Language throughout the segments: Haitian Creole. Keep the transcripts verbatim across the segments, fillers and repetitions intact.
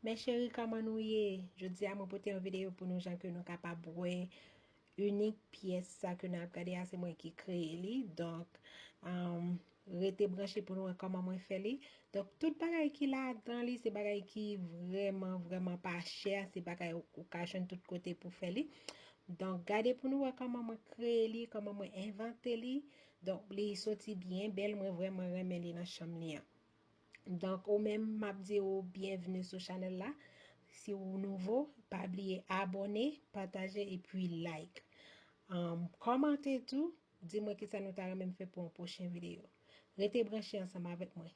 Mes chéries, kòman nou ye? Jodi a, mwen pote yon videyo pou nou, jan ke nou kapab wè inik pyès sa ke n ap gade a, se mwen ki kreye li. Donk, um, rete branche pou nou wè kòman mwen fè li. Donk, tout bagay ki ladan li, se bagay ki vrèman, vrèman pa chè. Se bagay ou, ou ka jwenn tout kote pou fè li. Donk, gade pou nou wè kòman mwen kreye li, kòman mwen envante li. Donk, li soti byen bèl, mwen vrèman renmen li nan chanm li an. Donk, ou menm, m ap di ou byenvni sou chanèl la. Si ou nouvo, pa bliye abòne, pataje epi like. Um, kòmante tou, di mwen kisa nou ta renmen m fè pou yon pwochen videyo. Rete branche ansanm avèk mwen.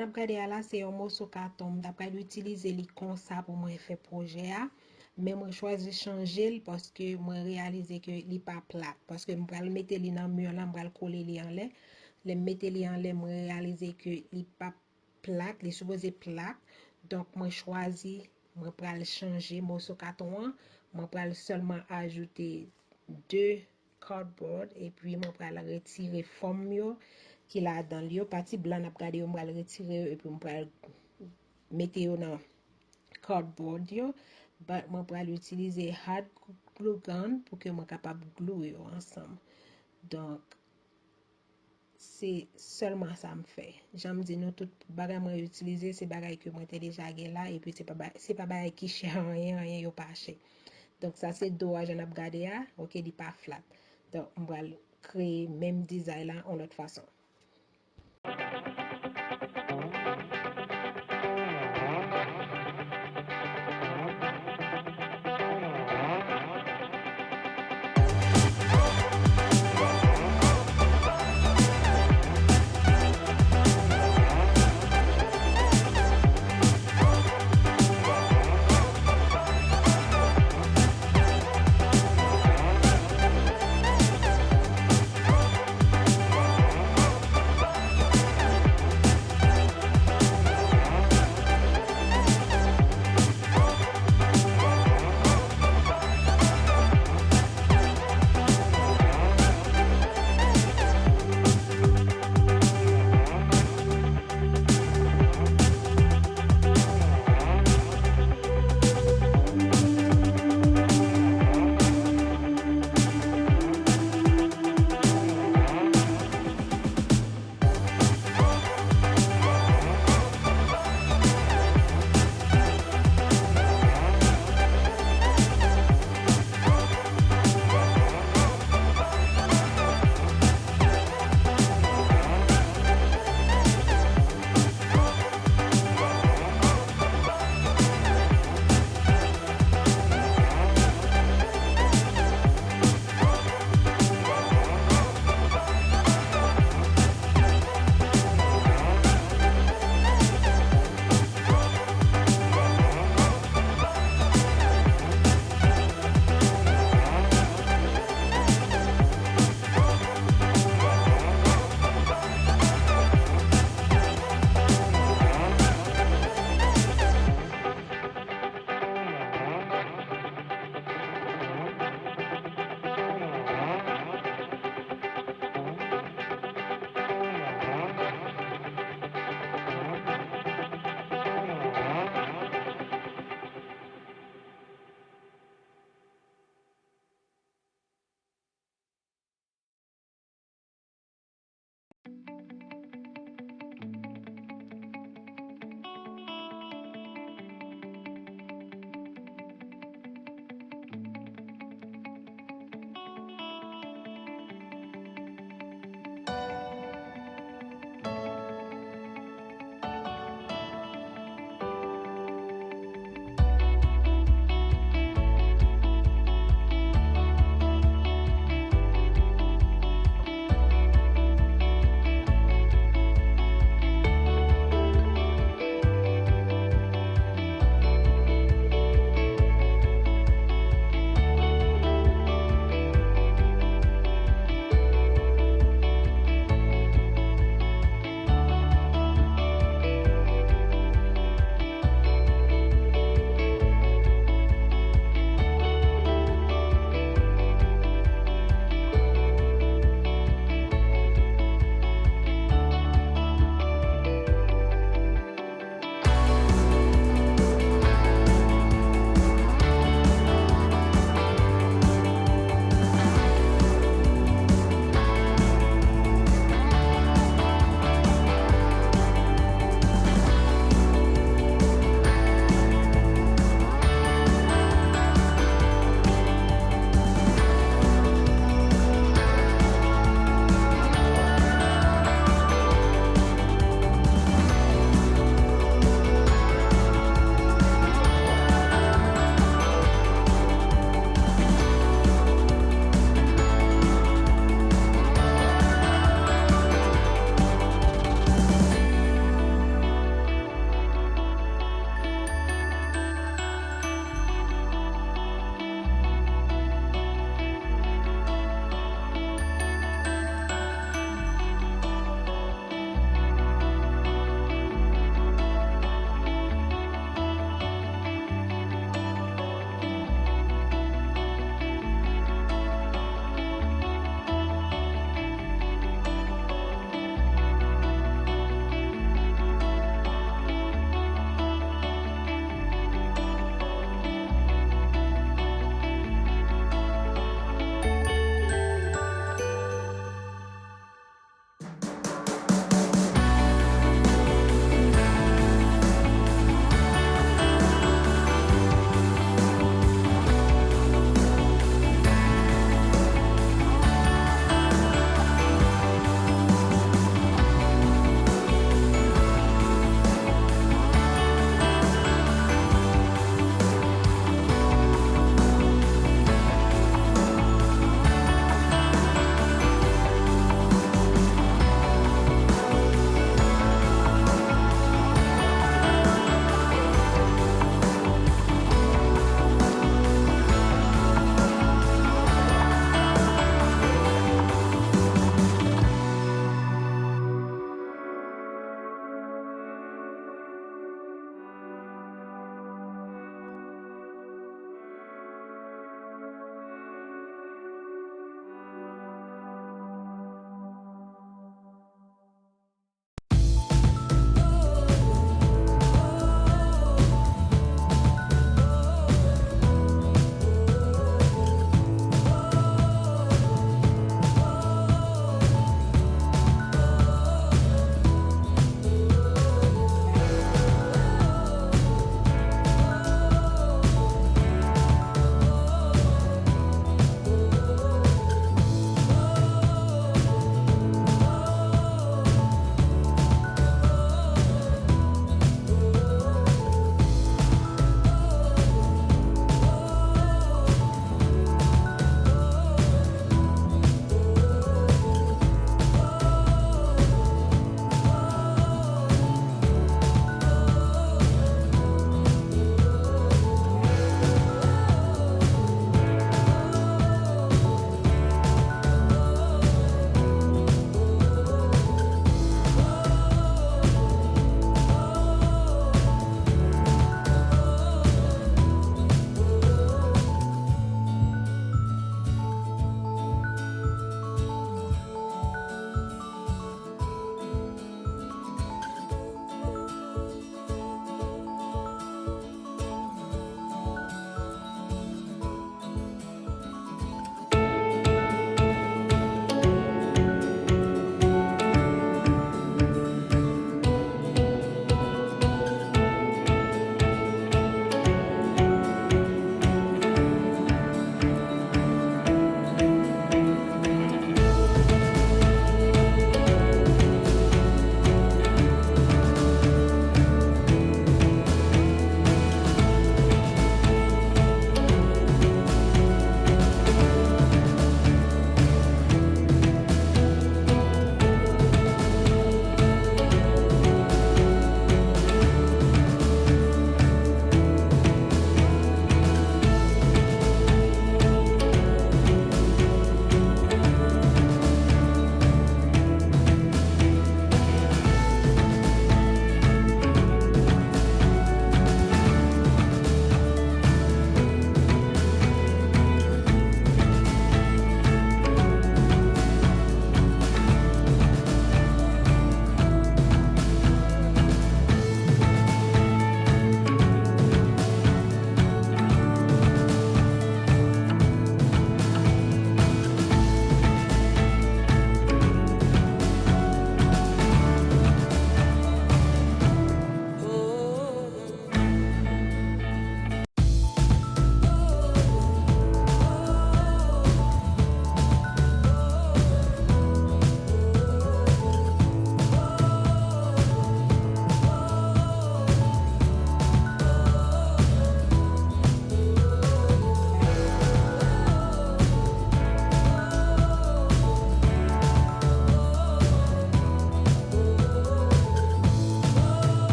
N ap gade a la, se yon moso katon. M ta pral itilize li konsa pou mwen fè pwojè a. Men mwen chwazi chanje l paske mwen reyalize ke li pa plat. Paske m pral mete li nan mi la, m pral kole li anlè. Lè m mete li anlè, mwen reyalize ke li pa plat, li sipoze plat. Donk, mwen chwazi, mwen pral chanje moso katon an. Mwen pral sèlman ajoute de cardboard, epi mwen pral retire fòm yo ki ladan l yo. Pati blan n ap gade yo, mwen pral retire yo, epi mwen pral mete yo nan cardboard yo. But mwen pral itilize hot glue gun pou ke mwen kapab glue yo ansanm. Donk, se sèlman sa m fè. Jan m di nou, tout bagay mwen itilize, se bagay ke mwen te deja gen la, epi se pa, ba- se pa bagay ki chè anyen, anyen yo pa chè. Donk, sa se do a jan n ap gade a, ok, li pa flat. Donk, m pral kreye menm dizay la yon lòt fason.